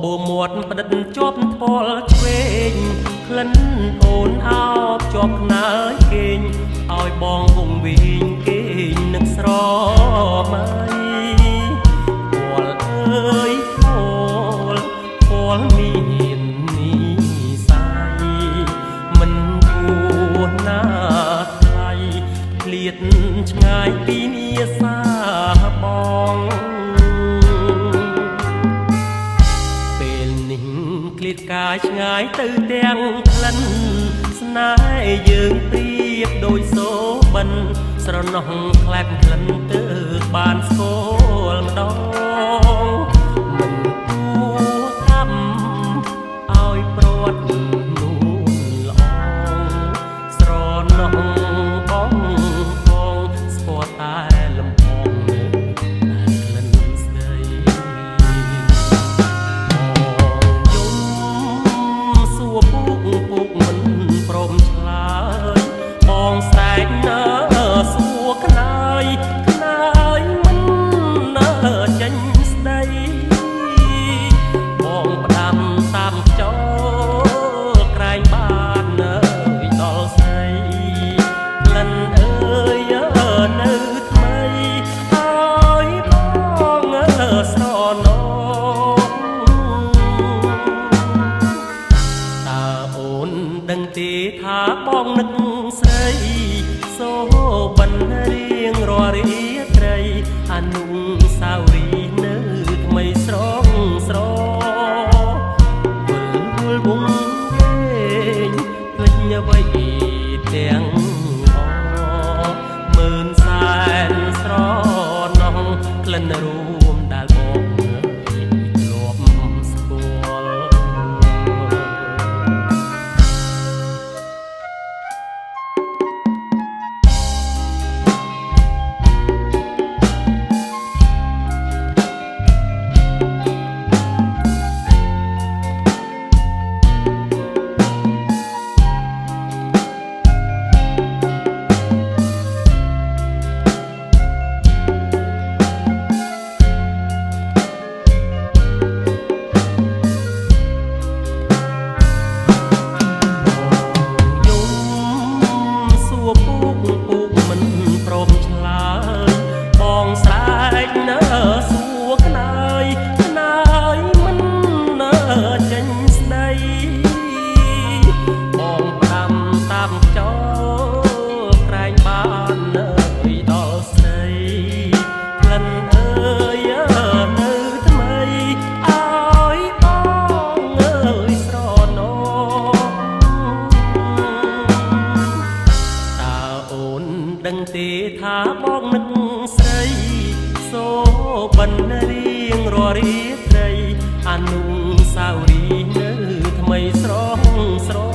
បូមាត់ផ្ដិតជាប់ថ្ពាល់ឆ្វេងក្លិនអូនអោបជាប់ខ្នើយគេងឲ្យបងវងវិញគេងនឹកស្រមៃពលអើយពលពលមាននិស័យមិនគួរណាថ្លៃឃ្លាតឆ្ងាយពីនិសាបងឃ្លាតកាយឆ្ងាយទៅទាំងក្លិនស្នេហ៍យើងប្រៀបដូចសូបិនស្រណោះក្លែបក្លិនទៅបានស្គាល់ម្ដងមិនគួរធ្វើឲ្យព្រាត់នួនល្អងស្រណោះបងបងស្គាល់តែលំផងនៅតែក្លិនស្ដីពូកមិនព្រមឆ្លើយបងស្រែកណើសួរខ្នើយខ្នើយមិនណើចេញស្ដីបងផ្ដាំតាមខ្យល់ក្រែងបានអើយដល់ស្រីក្លិនអើយនៅថ្មីឲ្យបងស្រណោដឹងទេថាបងនឹកស្រីសូបិនរៀងរាល់រាត្រីអនុសាវរីយ៍នៅថ្មីស្រងស្រវិលវល់វងវែងភ្លេចអ្វីទាំងអមឿនសែនស្រណោះក្លិនរួមដែលបងធ្លាប់ស្គាល់ ពូកមិនព្រមឆ្លើយបងស្រែកណើសួរខ្នើយខ្នើយមិនណើចេញស្ដីបងផ្ដាំតាមខ្យល់ក្រែងបានអើយដល់ស្រីក្លិនអើយនៅថ្មីឲ្យបងអើយស្រណោដឹងទេថាបងនឹកស្រីសូបិនរៀងរាល់រាត្រីអនុសាវរីយ៍នៅថ្មីស្រងស្រ